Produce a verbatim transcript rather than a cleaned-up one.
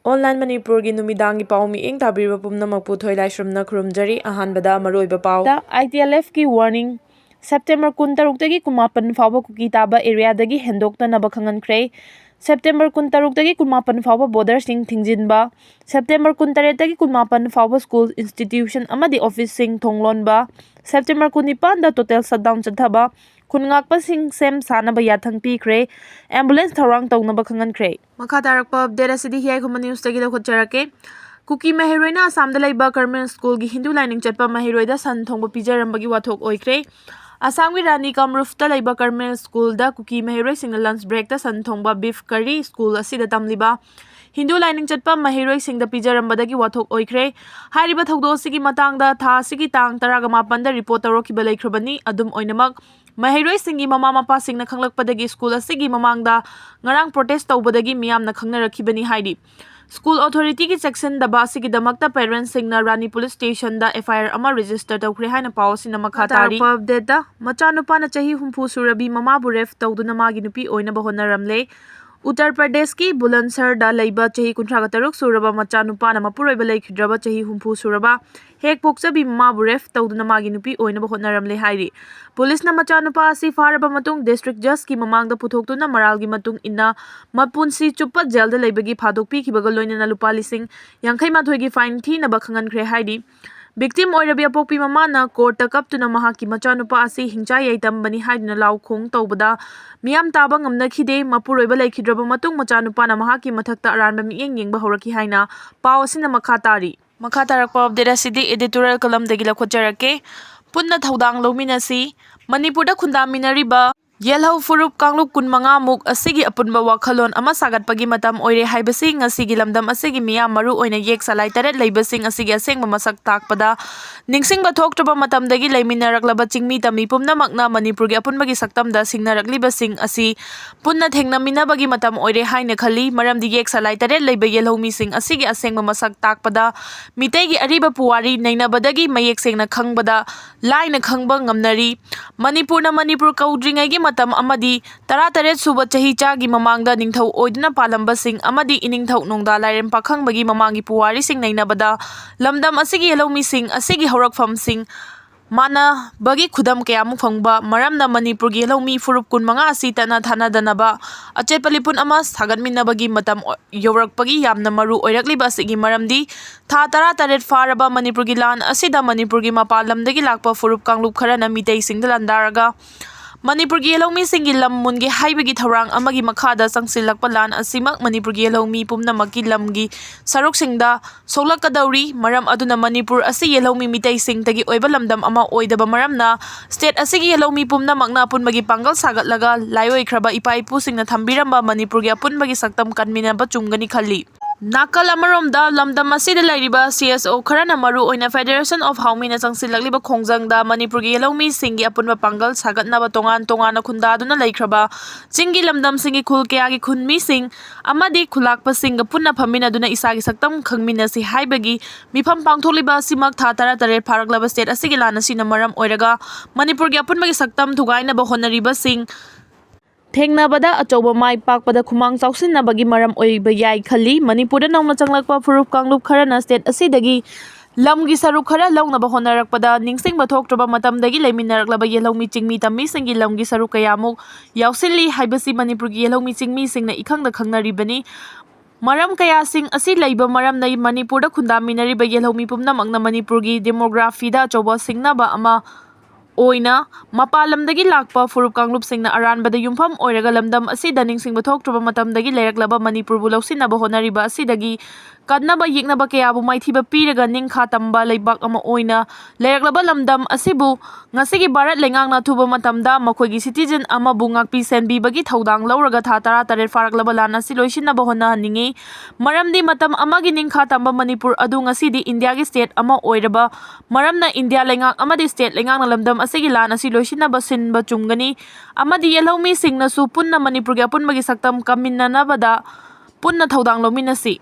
Online ꯃꯅꯤꯄꯨꯔꯒꯤ ꯅꯨꯃꯤꯗꯥꯡꯒꯤ ꯄꯥꯎ ꯃꯤꯠꯌꯦꯡ ꯇꯥꯕꯤꯔꯤꯕ ꯄꯨꯝꯅꯃꯛꯄꯨ ꯊꯣꯏꯂꯥꯏꯁ꯭ꯔꯝꯅ ꯈꯨꯔꯨꯝꯖꯔꯤ꯫ ꯑꯍꯥꯟꯕꯗ ꯃꯔꯨꯑꯣꯏꯕ ꯄꯥꯎ꯫ ꯗ ITLFꯀꯤ warning꯫ ꯁꯦꯞꯇꯦꯝꯕꯔ ꯀꯨꯟꯇꯔꯨꯛꯇꯒꯤ ꯀꯨꯟꯃꯥꯄꯟ ꯐꯥꯎꯕ ꯀꯨꯀꯤ ꯇꯥꯕ areaꯗꯒꯤ ꯍꯦꯟꯗꯣꯛꯇꯅꯕ ꯈꯪꯍꯟꯈ꯭ꯔꯦ꯫ ꯁꯦꯞꯇꯦꯝꯕꯔ ꯀꯨꯟꯇꯔꯨꯛꯇꯒꯤ ꯀꯨꯟꯃꯥꯄꯟ ꯐꯥꯎꯕ borderꯁꯤꯡ ꯊꯤꯡꯖꯤꯟꯕ꯫ ꯁꯦꯞꯇꯦꯝꯕꯔ ꯀꯨꯟꯇꯔꯦꯠꯇꯒꯤ ꯀꯨꯟꯃꯥꯄꯟ ꯐꯥꯎꯕ school, institution ꯑꯃꯗꯤ officeꯁꯤꯡ ꯊꯣꯡ ꯂꯣꯟꯕ꯫ ꯁꯦꯞꯇꯦꯝꯕꯔ ꯀꯨꯟꯅꯤꯄꯥꯟꯗ total shutdown ꯆꯠꯊꯕ꯫ ꯈꯨꯟ ꯉꯥꯛꯄꯁꯤꯡ ꯁꯦꯝ ꯁꯥꯅꯕ ꯌꯥꯊꯪ ꯄꯤꯈ꯭ꯔꯦ꯫ Ambulance ꯊꯧꯔꯥꯡ ꯇꯧꯅꯕ ꯈꯪꯍꯟꯈ꯭ꯔꯦ꯫ ꯃꯈꯥ ꯇꯥꯔꯛꯄ update ꯑꯁꯤꯗꯤ ꯍꯤꯌꯥꯏ ꯈꯨꯃꯟ newsꯇꯒꯤ ꯂꯧꯈꯠꯆꯔꯛꯀꯦ꯫ ꯀꯨꯀꯤ ꯃꯍꯩꯔꯣꯏꯅ ꯑꯁꯥꯝꯗ ꯂꯩꯕ ꯀꯔꯃꯦꯜ schoolꯒꯤ ꯍꯤꯟꯗꯨ ꯂꯥꯏꯅꯤꯡ ꯆꯠꯄ ꯃꯍꯩꯔꯣꯏꯗ ꯁꯟ ꯊꯣꯡꯕ ꯄꯤꯖꯔꯝꯕꯒꯤ ꯋꯥꯊꯣꯛ ꯑꯣꯏꯈ꯭ꯔꯦ꯫ ꯑꯁꯥꯝꯒꯤ ꯔꯥꯅꯤ ꯀꯥꯝꯔꯨꯞꯇ ꯂꯩꯕ ꯀꯔꯃꯦꯜ schoolꯗ ꯀꯨꯀꯤ ꯃꯍꯩꯔꯣꯏꯁꯤꯡꯅ lunch breakꯇ ꯁꯟ ꯊꯣꯡꯕ, beef curry, school ꯑꯁꯤꯗ ꯇꯝꯂꯤꯕ ꯍꯤꯟꯗꯨ ꯂꯥꯏꯅꯤꯡ ꯆꯠꯄ ꯃꯍꯩꯔꯣꯏꯁꯤꯡꯗ ꯄꯤꯖꯔꯝꯕꯗꯒꯤ ꯋꯥꯊꯣꯛ ꯑꯣꯏꯈ꯭ꯔꯦ꯫ ꯍꯥꯏꯔꯤꯕ ꯊꯧꯗꯣꯛ ꯑꯁꯤꯒꯤ ꯃꯇꯥꯡꯗ ꯊꯥ ꯑꯁꯤꯒꯤ ꯇꯥꯡ ꯇꯔꯥꯒ ꯃꯥꯄꯟꯗ report ꯇꯧꯔꯛꯈꯤꯕ ꯂꯩꯈ꯭ꯔꯕꯅꯤ꯫ ꯑꯗꯨꯝ ꯑꯣꯏꯅꯃꯛ, ꯃꯍꯩꯔꯣꯏꯁꯤꯡꯒꯤ ꯃꯃꯥ ꯃꯄꯥꯁꯤꯡꯅ ꯈꯪꯂꯛꯄꯗꯒꯤ school ꯑꯁꯤꯒꯤ ꯃꯃꯥꯡꯗ ꯉꯔꯥꯡ protest ꯇꯧꯕꯗꯒꯤ ꯃꯤꯌꯥꯝꯅ ꯈꯪꯅꯔꯛꯈꯤꯕꯅꯤ ꯍꯥꯏꯔꯤ꯫ School authorityꯒꯤ ꯆꯦꯛꯁꯤꯟꯗꯕ ꯑꯁꯤꯒꯤꯗꯃꯛꯇ parentsꯁꯤꯡꯅ ꯔꯥꯅꯤ police stationꯗ FIR ꯑꯃ register ꯇꯧꯈ꯭ꯔꯦ ꯍꯥꯏꯅ ꯄꯥꯎ ꯑꯁꯤꯅ ꯃꯈꯥ ꯇꯥꯔꯤ꯫ ꯇꯥꯔꯛꯄ updateꯇ, ꯃꯆꯥꯅꯨꯄꯥꯅ ꯆꯍꯤ ꯍꯨꯝꯐꯨ ꯁꯨꯔꯕꯤ ꯃꯃꯥꯕꯨ rape ꯇꯧꯗꯨꯅ ꯃꯥꯒꯤ ꯅꯨꯄꯤ ꯑꯣꯏꯅꯕ ꯍꯣꯠꯅꯔꯝꯂꯦ꯫ ꯎꯠꯇꯔ ꯄ꯭ꯔꯗꯦꯁꯀꯤ ꯕꯨꯂꯟꯁꯔꯗ ꯂꯩꯕ ꯆꯍꯤ ꯀꯨꯟꯊ꯭ꯔꯥꯒ ꯇꯔꯨꯛ ꯁꯨꯔꯕ ꯃꯆꯥꯅꯨꯄꯥꯅ ꯃꯄꯨꯔꯣꯏꯕ ꯂꯩꯈꯤꯗ꯭ꯔꯕ ꯆꯍꯤ ꯍꯨꯝꯐꯨ ꯁꯨꯔꯕ ꯍꯦꯛ ꯄꯣꯛꯆꯕꯤ ꯃꯃꯥꯕꯨ rape ꯇꯧꯗꯨꯅ ꯃꯥꯒꯤ ꯅꯨꯄꯤ ꯑꯣꯏꯅꯕ ꯍꯣꯠꯅꯔꯝꯂꯦ ꯍꯥꯏꯔꯤ꯫ Policeꯅ ꯃꯆꯥꯅꯨꯄꯥ ꯑꯁꯤ ꯐꯥꯔꯕ ꯃꯇꯨꯡ district judgeꯀꯤ ꯃꯃꯥꯡꯗ ꯄꯨꯊꯣꯛꯇꯨꯅ ꯃꯔꯥꯜꯒꯤ ꯃꯇꯨꯡ ꯏꯟꯅ ꯃꯄꯨꯟꯁꯤ ꯆꯨꯞꯄ jailꯗ ꯂꯩꯕꯒꯤ ꯐꯥꯗꯣꯛ ꯄꯤꯈꯤꯕꯒ ꯂꯣꯏꯅꯅ ꯂꯨꯄꯥ ꯂꯤꯁꯤꯡ ꯌꯥꯡꯈꯩ ꯃꯥꯊꯣꯏꯒꯤ fine ꯊꯤꯅꯕ ꯈꯪꯍꯟꯈ꯭ꯔꯦ ꯍꯥꯏꯔꯤ꯫ Victim ꯑꯣꯏꯔꯕꯤ ꯑꯄꯣꯛꯄꯤ ꯃꯃꯥꯅ courtꯇ ꯀꯞꯇꯨꯅ ꯃꯍꯥꯛꯀꯤ ꯃꯆꯥꯅꯨꯄꯥ ꯑꯁꯤ ꯍꯤꯡꯆꯥ ꯌꯥꯏꯇꯝꯕꯅꯤ ꯍꯥꯏꯗꯨꯅ ꯂꯥꯎ ꯈꯣꯡ ꯇꯧꯕꯗ ꯃꯤꯌꯥꯝ ꯇꯥꯕ ꯉꯝꯅꯈꯤꯗꯦ꯫ ꯃꯄꯨꯔꯣꯏꯕ ꯂꯩꯈꯤꯗ꯭ꯔꯕ ꯃꯇꯨꯡ ꯃꯆꯥꯅꯨꯄꯥꯅ ꯃꯍꯥꯛꯀꯤ ꯃꯊꯛꯇ ꯑꯔꯥꯟꯕ ꯃꯤꯠꯌꯦꯡ ꯌꯦꯡꯕ ꯍꯧꯔꯛꯈꯤ ꯍꯥꯏꯅ ꯄꯥꯎ ꯑꯁꯤꯅ ꯃꯈꯥ ꯇꯥꯔꯤ꯫ ꯃꯈꯥ ꯇꯥꯔꯛꯄ update ꯑꯁꯤꯗꯤ editorial columnꯗꯒꯤ ꯂꯧꯈꯠꯆꯔꯛꯀꯦ꯫ ꯄꯨꯟꯅ ꯊꯧꯗꯥꯡ ꯂꯧꯃꯤꯟꯅꯁꯤ꯫ ꯃꯅꯤꯄꯨꯔꯗ ꯈꯨꯟꯗꯥꯃꯤꯟꯅꯔꯤꯕ ꯌꯦꯜꯍꯧ ꯐꯨꯔꯨꯞ ꯀꯥꯡꯂꯨꯞ ꯀꯨꯟꯃꯉꯥ ꯃꯨꯛ ꯑꯁꯤꯒꯤ ꯑꯄꯨꯟꯕ ꯋꯥꯈꯜꯂꯣꯟ ꯑꯃ ꯁꯥꯒꯠꯄꯒꯤ ꯃꯇꯝ ꯑꯣꯏꯔꯦ ꯍꯥꯏꯕꯁꯤ ꯉꯁꯤꯒꯤ ꯂꯝꯗꯝ ꯑꯁꯤꯒꯤ ꯃꯤꯌꯥꯝ, ꯃꯔꯨ ꯑꯣꯏꯅ ꯌꯦꯛ ꯆꯂꯥꯏ ꯇꯔꯦꯠ ꯂꯩꯕꯁꯤꯡ ꯑꯁꯤꯒꯤ ꯑꯁꯦꯡꯕ ꯃꯁꯛ ꯇꯥꯛꯄꯗ, ꯅꯤꯡꯁꯤꯡꯕ ꯊꯣꯛꯇ꯭ꯔꯕ ꯃꯇꯝꯗꯒꯤ ꯂꯩꯃꯤꯟꯅꯔꯛꯂꯕ ꯆꯤꯡꯃꯤ ꯇꯝꯃꯤ ꯄꯨꯝꯅꯃꯛꯅ ꯃꯅꯤꯄꯨꯔꯒꯤ ꯑꯄꯨꯟꯕꯒꯤ ꯁꯛꯇꯝꯗ ꯁꯤꯡꯅꯔꯛꯂꯤꯕꯁꯤꯡ ꯑꯁꯤ ꯄꯨꯟꯅ ꯊꯦꯡꯅꯃꯤꯟꯅꯕꯒꯤ ꯃꯇꯝ ꯑꯣꯏꯔꯦ ꯍꯥꯏꯅ ꯈꯜꯂꯤ꯫ ꯃꯔꯝꯗꯤ ꯌꯦꯛ ꯆꯂꯥꯏ ꯇꯔꯦꯠ ꯂꯩꯕ ꯌꯦꯜꯍꯧ ꯃꯤꯁꯤꯡ ꯑꯁꯤꯒꯤ ꯑꯁꯦꯡꯕ ꯃꯁꯛ ꯇꯥꯛꯄꯗ, ꯃꯤꯇꯩꯒꯤ ꯑꯔꯤꯕ ꯄꯨꯋꯥꯔꯤ ꯅꯩꯅꯕꯗꯒꯤ ꯃꯌꯦꯛ ꯁꯦꯡꯅ ꯈꯪꯕꯗ ꯂꯥꯏꯅ ꯈꯪꯕ ꯉꯝꯅꯔꯤ꯫ ꯃꯅꯤꯄꯨꯔꯅ ꯃꯅꯤꯄꯨꯔ ꯀꯧꯗ꯭ꯔꯤꯉꯩꯒꯤ ꯃꯇꯝ ꯑꯃꯗꯤ ꯇꯔꯥꯇꯔꯦꯠ ꯁꯨꯕ ꯆꯍꯤ ꯆꯥꯒꯤ ꯃꯃꯥꯡꯗ ꯅꯤꯡꯊꯧ ꯑꯣꯏꯗꯨꯅ ꯄꯥꯜꯂꯝꯕꯁꯤꯡ ꯑꯃꯗꯤ ꯏꯅꯤꯡꯊꯧ ꯅꯣꯡꯗꯥ ꯂꯥꯏꯔꯦꯝ ꯄꯥꯈꯪꯕꯒꯤ ꯃꯃꯥꯡꯒꯤ ꯄꯨꯋꯥꯔꯤꯁꯤꯡ ꯅꯩꯅꯕꯗ, ꯂꯝꯗꯝ ꯑꯁꯤꯒꯤ ꯌꯦꯜꯍꯧꯃꯤꯁꯤꯡ ꯑꯁꯤꯒꯤ ꯍꯧꯔꯛꯐꯝꯁꯤꯡ ꯃꯥꯟꯅꯕꯒꯤ ꯈꯨꯗꯝ ꯀꯌꯥꯃꯨꯛ ꯐꯪꯕ ꯃꯔꯝꯅ ꯃꯅꯤꯄꯨꯔꯒꯤ ꯌꯦꯜꯍꯧꯃꯤ ꯐꯨꯔꯨꯞ ꯀꯨꯟꯃꯉꯥ ꯑꯁꯤ ꯇꯠꯅ ꯊꯥꯅꯗꯅꯕ ꯑꯆꯦꯠꯄ ꯂꯤꯄꯨꯟ ꯑꯃ ꯁꯥꯒꯠꯃꯤꯟꯅꯕꯒꯤ ꯃꯇꯝ ꯌꯧꯔꯛꯄꯒꯤ ꯌꯥꯝꯅ ꯃꯔꯨ ꯑꯣꯏꯔꯛꯂꯤꯕ ꯑꯁꯤꯒꯤ ꯃꯔꯝꯗꯤ, ꯊꯥ ꯇꯔꯥꯇꯔꯦꯠ ꯐꯥꯔꯕ ꯃꯅꯤꯄꯨꯔꯒꯤ ꯂꯥꯟ ꯑꯁꯤꯗ ꯃꯅꯤꯄꯨꯔꯒꯤ ꯃꯄꯥꯟ ꯂꯝꯗꯒꯤ ꯂꯥꯛꯄ ꯐꯨꯔꯨꯞ ꯀꯥꯡꯂꯨꯞ ꯈꯔꯅ ꯃꯤꯇꯩꯁꯤꯡꯗ ꯂꯥꯟꯗꯥꯔꯒ ꯃꯅꯤꯄꯨꯔꯒꯤ ꯌꯦꯜꯍꯧꯃꯤꯁꯤꯡꯒꯤ ꯂꯝ ꯃꯨꯟꯒꯦ ꯍꯥꯏꯕꯒꯤ ꯊꯧꯔꯥꯡ ꯑꯃꯒꯤ ꯃꯈꯥꯗ ꯆꯪꯁꯤꯜꯂꯛꯄ ꯂꯥꯟ ꯑꯁꯤꯃꯛ ꯃꯅꯤꯄꯨꯔꯒꯤ ꯌꯦꯜꯍꯧꯃꯤ ꯄꯨꯝꯅꯃꯛꯀꯤ ꯂꯝꯒꯤ ꯁꯔꯨꯛꯁꯤꯡꯗ ꯁꯣꯛꯂꯛꯀꯗꯧꯔꯤ꯫ ꯃꯔꯝ ꯑꯗꯨꯅ ꯃꯅꯤꯄꯨꯔ ꯑꯁꯤ ꯌꯦꯜꯍꯧꯃꯤ ꯃꯤꯇꯩꯁꯤꯡꯇꯒꯤ ꯑꯣꯏꯕ ꯂꯝꯗꯝ ꯑꯃ ꯑꯣꯏꯗꯕ ꯃꯔꯝꯅ, ꯁ꯭ꯇꯦꯠ ꯑꯁꯤꯒꯤ ꯌꯦꯜꯍꯧꯃꯤ ꯄꯨꯝꯅꯃꯛꯅ ꯑꯄꯨꯟꯕꯒꯤ ꯄꯥꯡꯒꯜ ꯁꯥꯒꯠꯂꯒ ꯂꯥꯏꯑꯣꯏꯈ꯭ꯔꯕ ꯏꯄꯥ ꯏꯄꯨꯁꯤꯡꯅ ꯊꯝꯕꯤꯔꯝꯕ ꯃꯅꯤꯄꯨꯔꯒꯤ ꯑꯄꯨꯟꯕꯒꯤ ꯁꯛꯇꯝ ꯀꯟꯃꯤꯟꯅꯕ ꯆꯨꯝꯒꯅꯤ ꯈꯜꯂꯤ꯫ ꯅꯥꯀꯜ ꯑꯃꯔꯣꯝꯗ, ꯂꯝꯗꯝ ꯑꯁꯤꯗ ꯂꯩꯔꯤꯕ ꯁꯤ ꯑꯦꯁ ꯑꯣ ꯈꯔꯅ ꯃꯔꯨ ꯑꯣꯏꯅ Federation of Haomeeꯅ ꯆꯪꯁꯤꯜꯂꯛꯂꯤꯕ ꯈꯣꯡꯖꯪꯗ ꯃꯅꯤꯄꯨꯔꯒꯤ ꯌꯦꯜꯍꯧꯃꯤꯁꯤꯡꯒꯤ ꯑꯄꯨꯟꯕ ꯄꯥꯡꯒꯜ ꯁꯥꯒꯠꯅꯕ ꯇꯣꯉꯥꯟ ꯇꯣꯉꯥꯟꯅ ꯈꯨꯟꯗꯥꯗꯨꯅ ꯂꯩꯈ꯭ꯔꯕ ꯆꯤꯡꯒꯤ ꯂꯝꯗꯝꯁꯤꯡꯒꯤ ꯈꯨꯜ ꯀꯌꯥꯒꯤ ꯈꯨꯟꯃꯤꯁꯤꯡ ꯑꯃꯗꯤ ꯈꯨꯜꯂꯥꯛꯄꯁꯤꯡꯒ ꯄꯨꯟꯅ ꯐꯝꯃꯤꯟꯅꯗꯨꯅ ꯏꯁꯥꯒꯤ ꯁꯛꯇꯝ ꯈꯪꯃꯤꯟꯅꯁꯤ ꯍꯥꯏꯕꯒꯤ ꯃꯤꯐꯝ ꯄꯥꯡꯊꯣꯛꯂꯤꯕ ꯑꯁꯤꯃꯛ ꯊꯥ ꯇꯔꯥꯇꯔꯦꯠ ꯐꯥꯔꯛꯂꯕ ꯁ꯭ꯇꯦꯠ ꯑꯁꯤꯒꯤ ꯂꯥꯟ ꯑꯁꯤꯅ ꯃꯔꯝ ꯑꯣꯏꯔꯒ ꯃꯅꯤꯄꯨꯔꯒꯤ ꯑꯄꯨꯟꯕꯒꯤ ꯁꯛꯇꯝ ꯊꯨꯒꯥꯏꯅꯕ ꯍꯣꯠꯅꯔꯤꯕꯁꯤꯡ ꯊꯦꯡꯅꯕꯗ ꯑꯆꯧꯕ ꯃꯥꯏ ꯄꯥꯛꯄꯗ ꯈꯨꯃꯥꯡ ꯆꯥꯎꯁꯤꯟꯅꯕꯒꯤ ꯃꯔꯝ ꯑꯣꯏꯕ ꯌꯥꯏ ꯈꯜꯂꯤ꯫ ꯃꯅꯤꯄꯨꯔꯗ ꯅꯧꯅ ꯆꯪꯂꯛꯄ ꯐꯨꯔꯨꯞ ꯀꯥꯡꯂꯨꯞ ꯈꯔꯅ ꯁ꯭ꯇꯦꯠ ꯑꯁꯤꯗꯒꯤ ꯂꯝꯒꯤ ꯁꯔꯨꯛ ꯈꯔ ꯂꯧꯅꯕ ꯍꯣꯠꯅꯔꯛꯄꯗ ꯅꯤꯡꯁꯤꯡꯕ ꯊꯣꯛꯇ꯭ꯔꯕ ꯃꯇꯝꯗꯒꯤ ꯂꯩꯃꯤꯟꯅꯔꯛꯂꯕ ꯌꯦꯜꯍꯧꯃꯤ ꯆꯤꯡꯃꯤ ꯇꯝꯃꯤꯁꯤꯡꯒꯤ ꯂꯝꯒꯤ ꯁꯔꯨꯛ ꯀꯌꯥꯃꯨꯛ ꯌꯥꯎꯁꯤꯜꯂꯤ ꯍꯥꯏꯕꯁꯤ ꯃꯅꯤꯄꯨꯔꯒꯤ ꯌꯦꯜꯍꯧꯃꯤ ꯆꯤꯡꯃꯤꯁꯤꯡꯅ ꯏꯈꯪꯗ ꯈꯪꯅꯔꯤꯕꯅꯤ꯫ ꯃꯔꯝ ꯀꯌꯥꯁꯤꯡ ꯑꯁꯤ ꯂꯩꯕ ꯃꯔꯝꯅ ꯃꯅꯤꯄꯨꯔꯗ ꯈꯨꯟꯗꯥꯃꯤꯟꯅꯔꯤꯕ ꯌꯦꯜꯍꯧꯃꯤ ꯄꯨꯝꯅꯃꯛꯅ ꯃꯅꯤꯄꯨꯔꯒꯤ demographyꯗ ꯑꯆꯧꯕ ꯁꯤꯡꯅꯕ ꯑꯃ ꯑꯣꯏꯅ ꯃꯄꯥꯟ ꯂꯝꯗꯒꯤ ꯂꯥꯛꯄ ꯐꯨꯔꯨꯞ ꯀꯥꯡꯂꯨꯞꯁꯤꯡꯅ ꯑꯔꯥꯟꯕꯗ ꯌꯨꯝꯐꯝ ꯑꯣꯏꯔꯒ ꯂꯝꯗꯝ ꯑꯁꯤꯗ ꯅꯤꯡꯁꯤꯡꯕ ꯊꯣꯛꯇ꯭ꯔꯕ ꯃꯇꯝꯗꯒꯤ ꯂꯩꯔꯛꯂꯕ ꯃꯅꯤꯄꯨꯔꯕꯨ ꯂꯧꯁꯤꯟꯅꯕ ꯍꯣꯠꯅꯔꯤꯕ ꯑꯁꯤꯗꯒꯤ ꯀꯟꯅꯕ ꯌꯦꯛꯅꯕ ꯀꯌꯥꯕꯨ ꯃꯥꯏꯊꯤꯕ ꯄꯤꯔꯒ ꯅꯤꯡꯈꯥ ꯇꯝꯕ ꯂꯩꯕꯥꯛ ꯑꯃ ꯑꯣꯏꯅ ꯂꯩꯔꯛꯂꯕ ꯂꯝꯗꯝ ꯑꯁꯤꯕꯨ ꯉꯁꯤꯒꯤ ꯚꯥꯔꯠ ꯂꯩꯉꯥꯛꯅ ꯑꯊꯨꯕ ꯃꯇꯝꯗ ꯃꯈꯣꯏꯒꯤ citizen ꯑꯃꯕꯨ ꯉꯥꯛꯄꯤ ꯁꯦꯟꯕꯤꯕꯒꯤ ꯊꯧꯗꯥꯡ ꯂꯧꯔꯒ ꯊꯥ ꯇꯔꯥꯇꯔꯦꯠ ꯐꯥꯔꯛꯂꯕ ꯂꯥꯟ ꯑꯁꯤ ꯂꯣꯏꯁꯤꯟꯅꯕ ꯍꯣꯠꯅꯍꯟꯅꯤꯡꯏ꯫ ꯃꯔꯝꯗꯤ ꯃꯇꯝ ꯑꯃꯒꯤ ꯅꯤꯡꯈꯥ ꯇꯝꯕ ꯃꯅꯤꯄꯨꯔ ꯑꯗꯨ ꯉꯁꯤꯗꯤ ꯏꯟꯗꯤꯌꯥꯒꯤ state ꯑꯃ ꯑꯣꯏꯔꯕ ꯃꯔꯝꯅ ꯏꯟꯗꯤꯌꯥ ꯂꯩꯉꯥꯛ ꯑꯃꯗꯤ state ꯂꯩꯉꯥꯛꯅ ꯂꯝꯗꯝ ꯑꯁꯤꯒꯤ ꯂꯥꯟ ꯑꯁꯤ ꯂꯣꯏꯁꯤꯟꯅꯕ ꯁꯤꯟꯕ ꯆꯨꯝꯒꯅꯤ ꯑꯃꯗꯤ ꯌꯦꯜꯍꯧꯃꯤꯁꯤꯡꯅꯁꯨ ꯄꯨꯟꯅ ꯃꯅꯤꯄꯨꯔꯒꯤ ꯑꯄꯨꯟꯕꯒꯤ ꯁꯛꯇꯝ ꯀꯟꯃꯤꯟꯅꯅꯕꯗ ꯄꯨꯟꯅ ꯊꯧꯗꯥꯡ ꯂꯧꯃꯤꯟꯅꯁꯤ꯫